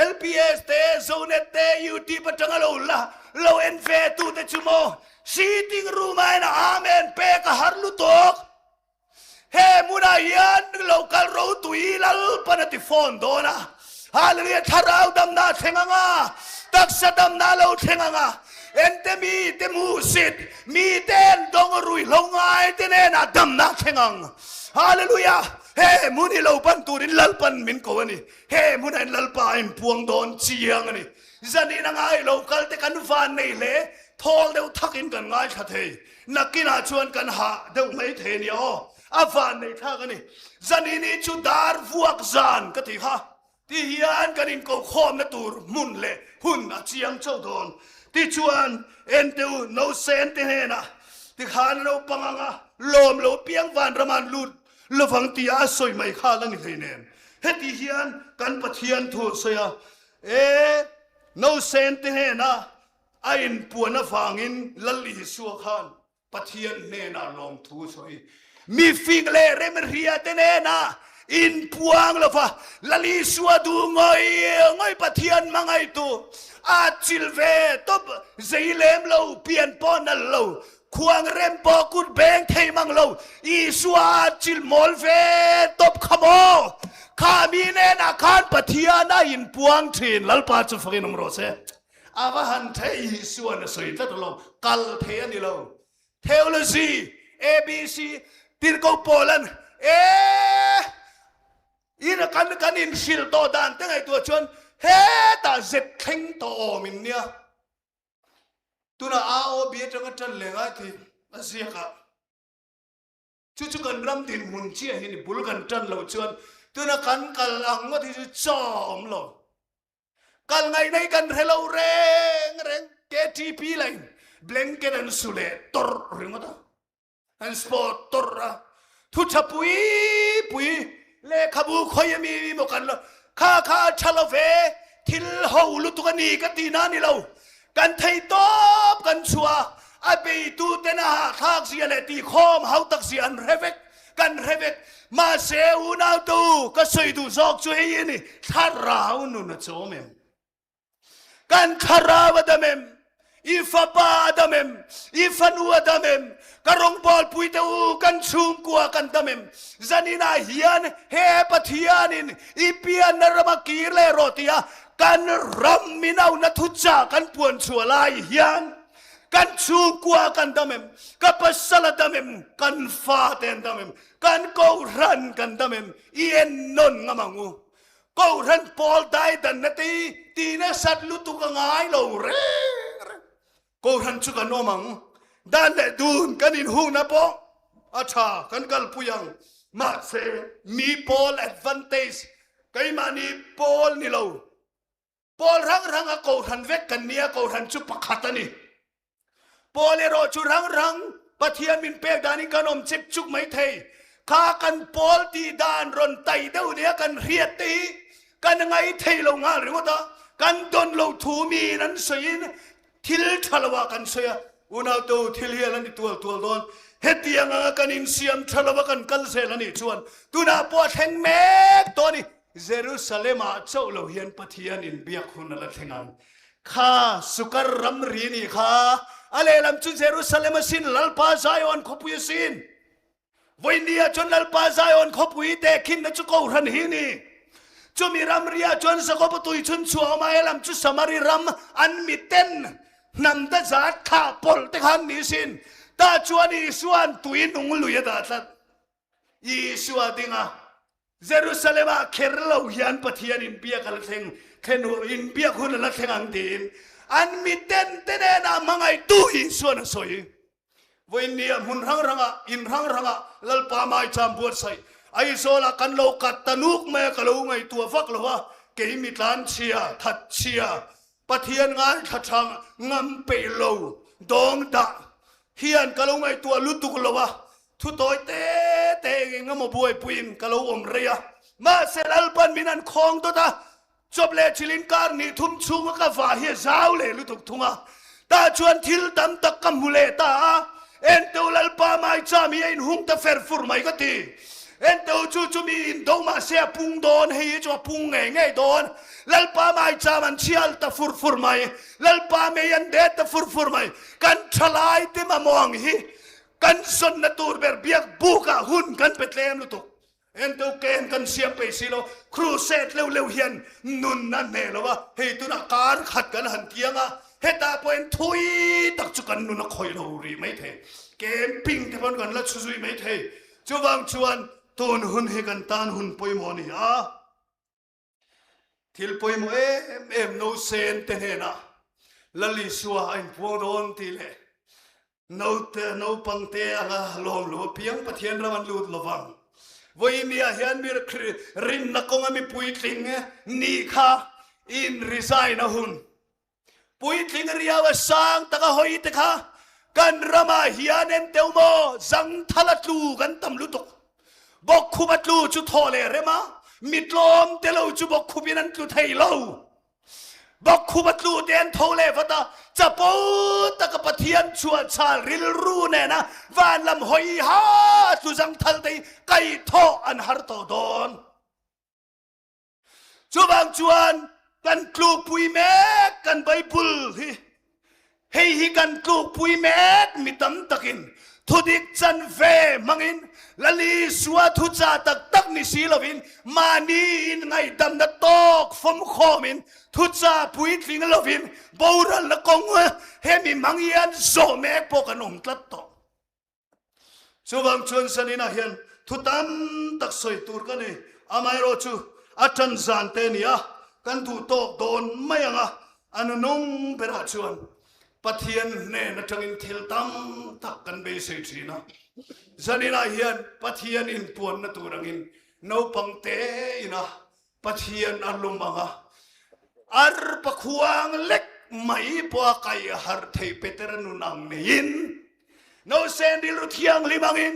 LPS te Zonet te YouTube atanga lo la lo en ve tu te chu maw sitting room ah en a amen pek a har lutuk. He hmunah hian lo kal rotui Lalpan a ti fawn dawn a. Hallelujah! Thlarau damna a thleng ang a, taksa damna a lo thleng ang a. Ente mi te hmuhsit, mi ten dawng ruihhlo ngai te hnenah damna a thleng ang. Hallelujah! He hmun hi lo pan turin Lalpan min ko a ni. He hmunah hian Lalpa a inpuang dawn chiang a ni. Zanin a ngai lo kal te kan van nei hle, thawl deuh thakin kan ngaithla thei. Nakinah chuan kan hah deuh mai thei a nia aw, a van nei thlak a ni. Zanini chu dar vuak zan ka ti kha, ti hian kan inkokhawmna tur hmun leh hun a chiang chauh dawn. Tichuan, Enteu Nosen te hnenah tikhan naupang anga lawm lo piang vanram an lut lovang tia a sawi mai kha la ni hleinem. Heti hian kan Pathian thu a sawi a, E Nosen te hnenah A inpuan avangin Lal Isua khan Pathian hnenah lawmthu a sawi. Mi fing leh remhria te hnenah inpuang lova Lal Isua duh ngawih ngawih Pathian hmangaihtu a chil ve tawp zei lem lo, pian pawh nal lo, khuang rem pawh kut beng thei mang lo, Isua a chil mawl ve tawp kha maw? Kha mi hnenah khan Pathian a inpuang thin. Lalpa chu fakin awm rawh se. A va han thei Isuan a sawi tlat alawm, kal thei a ni lo. Theology, ABC, Tirhkoh Paulan e in a kan kan inhrilh tawh dan te ngaihtuah chuan hetah zep thleng tawh awm in nia. Tunah AOB atanga tan leh ngai thi a ziak ah. Chu chu kan ram dinhmun chiah hi ni bul kan tan loh chuan tuna kan kal ang ngawt hi chu chaw awm lo. Kal ngaih nei kan hre lo reng reng KTP lain blanket an su leh tawrh ringawt a, an sport tawrh a, thu tha pui pui lehkhabu khawi ami maw kan lo kha kha a tha lo ve thil ho lutuk a ni ka tih na ni lo kan thei tawp kan chhuah a a beitu ten a hahthlak zia leh tihkhawm hau tak zia an hre vek Kan hre vek. Mahse unautu ka sawi duh zawk chu hei a ni, thlarau nun a chawm em? Kan thlarau a dam em? I fapa a dam em? I fanu a dam em? Ka rawngbawlpui te u kan chhungkua kan dam em? Zaninah hian he Pathianin i pianna rama kir leh rawh tia kan ram minauna thuchah kan puan chhuah lai hian Kan chhungkua kan dam em? Ka pasal a dam em? Kan fate an dam em? Kan kohhran kan dam em? I en nawn ngam ang u. Kohhran pawl daidanna te hi ti nasat lutuk a ngai lo reng reng. Kohhran chu kan awm ang. Dan leh dun kan inhungna pawh a tha kan kalpui ang. Mahse mi pawl advantage keimahni pawl ni lo. Pawl rang rang a kohhran vek kan nia, kohhran chu pakhat a ni. Pawl erawh chu rang rang Pathian min pek danin kan awm chek chuk mai thei. Kha kan pawl tih dan rawn tai deuh nia kan hriat te hi kan ngai thei lo nghal ringawt a, kan dawn lo thu miin an sawiin thil tha lo ah kan sawi a, unautu thil hi a la ni tual tual dawn. Hetiang anga kan insiam tha lo a kan kal zel a nih chuan tunah pawh a thleng mek tawh a ni. Jerusalem ah chauh lo hian Pathian in biak hun a la thleng ang. Kha Sukar ramri nih kha. A lehlam chu Jerusalem asin, Lalpa Zion khawpui asin. Vawinia chuan Lalpa Zion khawpui tehkhinna chu kohhran hi ni. Chumi ramriah chuan Jakoba tui chhun chhuah awm a, helam chu Samari ram an miten hnam da zat thlah pawlh te kha an ni sin. Tah chuan Isua'n tui nung lui a dah tlat. Isua dinga Jerusalem-ah kher lo hian Pathian inbiak a la thleng, thlen inbiak hun a la thleng ang tiin an miten te hnenah hmangaihtu Isua'n a sawi. Vawiinnia hmun hrang hrangah, in hrang hrangah Lalpa maicham buatsaih Aizawlah kan lo kat ta nuk mai a, ka lo ngaihtuah vak lo a, kei mi tlanchhia, thatchhia, Pathian ngaithla tha ngam peih lo dawng dah hian ka lo ngaihtuah lutuk lo a, thu tawi te te eng eng emaw buaipuiin ka lo awm rei a, mahse Lalpan min han khawng dawt a, Chawp leh thilin kar nih thum chhunga ka vah hi a zau leh lutuk thung a, tah chuan thil tam tak ka hmu leh ta a, Enteu Lalpa maicham hi a inhung ta fer fur mai ka ti. Enteu chu chumi indo mahse a pung dawn, hei hi chu a pung ngei ngei dawn. Lalpa maicham an chhial ta fur fur mai, Lalpa mei an det ta fur fur mai. Kan thalai te mamawh ang hi kan zawnna tur ber biak bukah hun kan pe tlem lutuk. Ento ken kan siam peih si lo, crusade leuh leuh hian nun a hneh lo a, hei tunah kar khat kan han kiang a, hetah pawhin thui tak chu kan nun a khawih lo rih mai thei, camping te pawn kan la chhu zui mai thei, chuvang chuan tun hun hi kan tan hun pawimawh a ni a. Thil pawimawh em em Nosen te hnenah Lal Isua a inpuang dawn tih leh naute naupang te anga lawm lo apiang Pathian ram an lut lovang. Vawinia hian mi rinna kawnga mi puitling nih kha in resign a hun. Puitling riau a sang taka hawi te kha kan ramah hian en teu maw zangthal a tlu kan tam lutuk. Bawkkhup a tlu chu thaw leh rem a, mi tlawm te lo chu bawkkhup in an tlu thei lo. Bawkkhup a tlu te an tho leh vat a, chapo taka Pathian chhuahchhal rilru nena van lam hawi ha a tlu zangthal te hi kaihthawh an har tawh dawn. Chuvang chuan kan tlukpui mek kan Bible hi hei hi kan tlukpui mek mi tam takin thudik chanve hmangin Lal Isua thuchah tak tak ni si lovin mahni in ngaihdamna tawk fawm khawmin thuchah puitling lovin boralna kawng hemi hmang hian zawh mek pawh kan awm tlat tawh. Chuvang chuan zaninah hian thu tam tak sawi tur ka nei. Amaherawh chu a ṭan zan te a ni a, kan duh tawk dawn mai ang a, a nunung berah chuan Pathian hnen aṭangin thil tam tak kan beisei ṭhin a. Zaninah hian Pathian inpuanna tur angin naupang te ina Pathian a lum ang a, arpa khuang lek mai pawh a kaih harh thei Petera nun ang neiin, Nausen rilru thianghlim angin,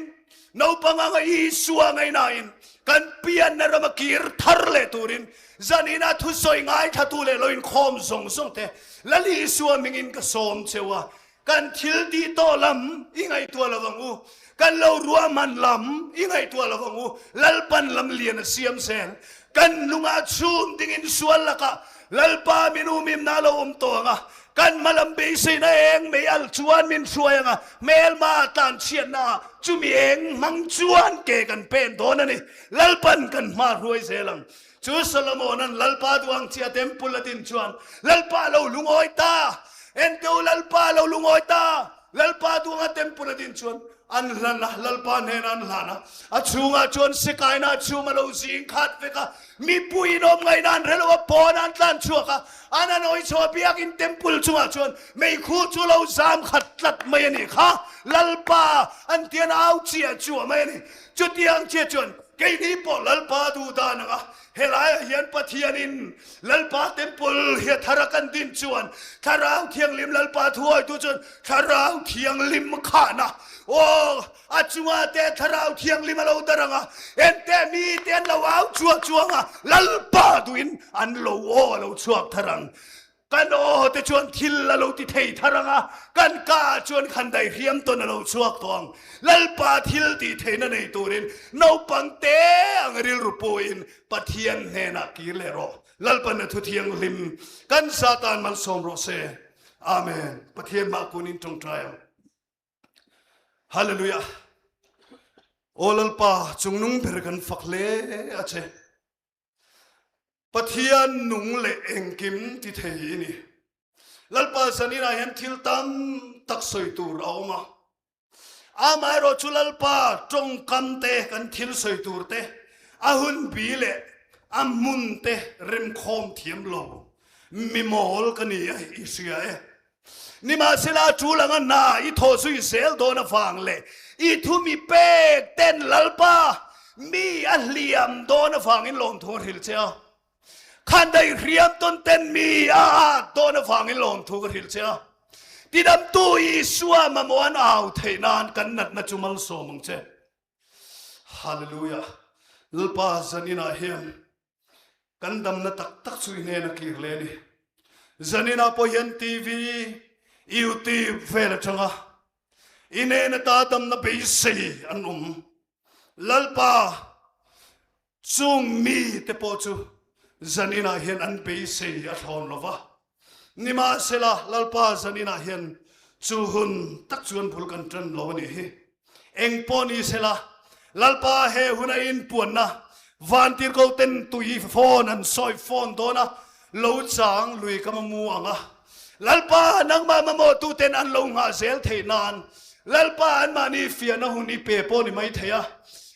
naupang anga Isua ngaihnain kan pianna rama kir thar leh turin zanina thusawi ngaithlatu leh lo inkhawm zawng zawng te Lal Isua hmingin ka sawm cheu a, Kan thil tih tawh lam i ngaihtuah lo ang u. Kan lo ruahman lam i ngaihtuah lo ang u. Lalpan lam lian a siam zel. Kan lungah chhum dingin sual lakah Lalpa min umimna a lo awm tawh ang a. Kan hmalam beiseina eng mei al chuan min hruai ang a. Hmelma tlanchhiatna ah chumi eng hmang chuan ke kan pen dawn a ni. Lalpan kan hma hruai zel ang. Chu Solomona'n Lalpa duang chia temple a din chuan, Lalpa lo lungawi ta! Enteu Lalpa lo lungawi ta! Lalpa duanga temple a din chuan an hlan a, Lalpa hnenah an hlan a. A chhungah chuan sikaina chhum a lo zing khat vek a, mipui in awm ngaihna an hre lo a, pawnah an tlan chhuak a, an han awi chho a, biakin temple chungah chuan meikhu chu lo zam khat tlat mai a nih kha, Lalpa an ti an au chiah chuah mai a ni. Chutiang chiah chuan keini pawh Lalpa duh dan anga helaiah hian Pathianin Lalpa temple hi a thar a kan din chuan Thlarau Thianghlim Lalpa thuawitu chuan Thlarau Thianghlim khahna aw a chunga te Thlarau Thianghlim a lo dar anga ente mi te an lo au chhuak chuang a Lalpa duhin an lo aw a lo chhuak thar ang. Kan aw te chuan thil a lo ti thei thar ang a, kan ka ah chuan khan daihriam tawn a lo chhuak tawh ang. Lalpa thil tih theihna nei turin naupang te ang rilru puin Pathian hnenah kir leh rawh. Lalpan a thu thianghlim kan Satan malsawm rawh se. Amen. Pathian mah kunin tawngtai ang. Hallelujah. Aw Lalpa chungnung ber kan fak hle a che. Pathian nung leh engkim ti thei i ni. Lalpa zanin ah hian thil tam tak sawi tur a awm a. Amaherawh chu Lalpa tawngkam te, kan thil sawi tur te, a hunbi leh a hmun te remkhawm thiam lo mi mawl ka ni a i hria e. Nimahsela a tul anga hna i thawh zui zel dawn avang leh i thu mi pek ten Lalpa mi a hliam dawn avangin lawmthu a hrilh che a. Khandaih hriam tawn ten mi a at dawn avangin lawmthu ka hrilh che a. Tidamtu Isua mamawh an au theih nan kan natna chu malsawm ang che. Hallelujah. Lalpa zaninah hian kan damna tak tak chu i hnen a kir leh a ni. Zaninah pawh hian TV, YouTube vel atanga i hnen ata damna beisei an awm. Lalpa Chung mite pawh chu zaninah hian an beisei a thlawn lo va. Nimahsela, Lalpa zaninah hian chu hun tak chuan bul kan tan lo a nih hi. Eng pawh ni sela, Lalpa he huna inpuanna vantirhkoh ten tui fawn an sawi fawn dawn a, lo chang lui ka mamu ang a. Lalpa, nangmah mamawhtuten an lo nghah zel theih nan Lalpa anmahni fiahna hun i pe pawh ni mai thei a.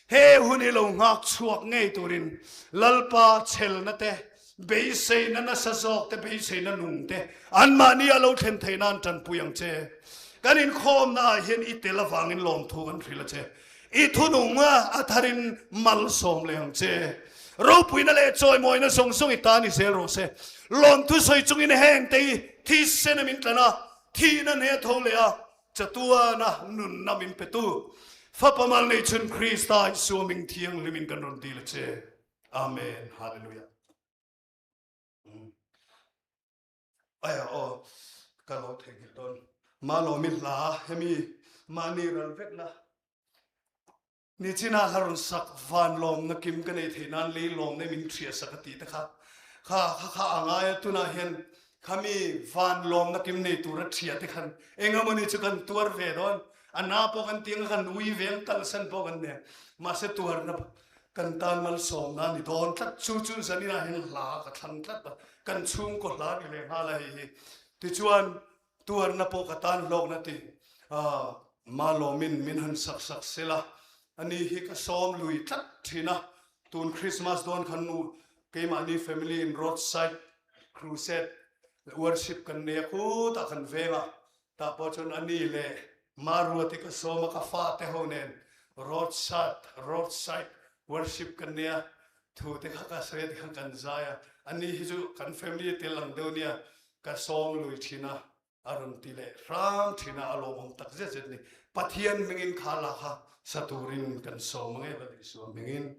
He hun i lo nghak chhuak ngei turin Lalpa chhelna te, beiseina nasa zawk te, beiseina nung te anmahni a lo thlen theih nan tanpui ang che. Kan inkhawmna ah hian i tel avangin lawmthu kan hrilh a che. I thunung a tharin malsawm leh ang che. Ropuina leh chawimawina zawng zawng i ta ni zel rawh se. Lawmthu sawi chungin heng te hi thisen a min tlan a, thihna hne a tho leh a, chatuana nunna min petu Fapa mal nei chhun Krista Isua ming thianghlimin kan rawn dil a che. Amen. Hallelujah. Aia aw ka lo theihnghilh dawn. Malawmi hla hemi mahni ral vekna nichinah hla rawn sak van lawmna kim ka nei theih nan lei lawmna min hria sak a tih te kha kha kha kha a ngai a tunah hian khami van lawmna kim nei tura ṭhia te khan engemawni chu kan tuar ve dawn a na pawh kan tiang a kan ui ve ang kalsan pawh kan nei mahse tuarna Kan tan malsawmna a ni dawn tlat. Chu chu zaninah hian hla ka thlang tlat a, kan chhungkaw hla ni leh nghal a hei hi. Tichuan, tuarna pawh ka tan hlawkna ti Malawmin min han sak sak sela, ani hi ka sawm lui tlat thin a. Tun Christmas dawn khan nu keimahni family in roadside crusade worship kan nei a, khutah kan veng a, Tah pawh chuan a ni leh Maruati ka sawm a, ka fate ho nen roadside, roadside worship kan nia, thu te kha ka sawi a tikhan kan zai a, a ni hi chu kan family a tel ang deuh nia, ka sawm lui thin a, a rawn ti leh hram thin a, a lawmawm tak zet zet a ni. Pathian hmingin kha la kha sa turin kan sawm ang e, Lal Isua hmingin.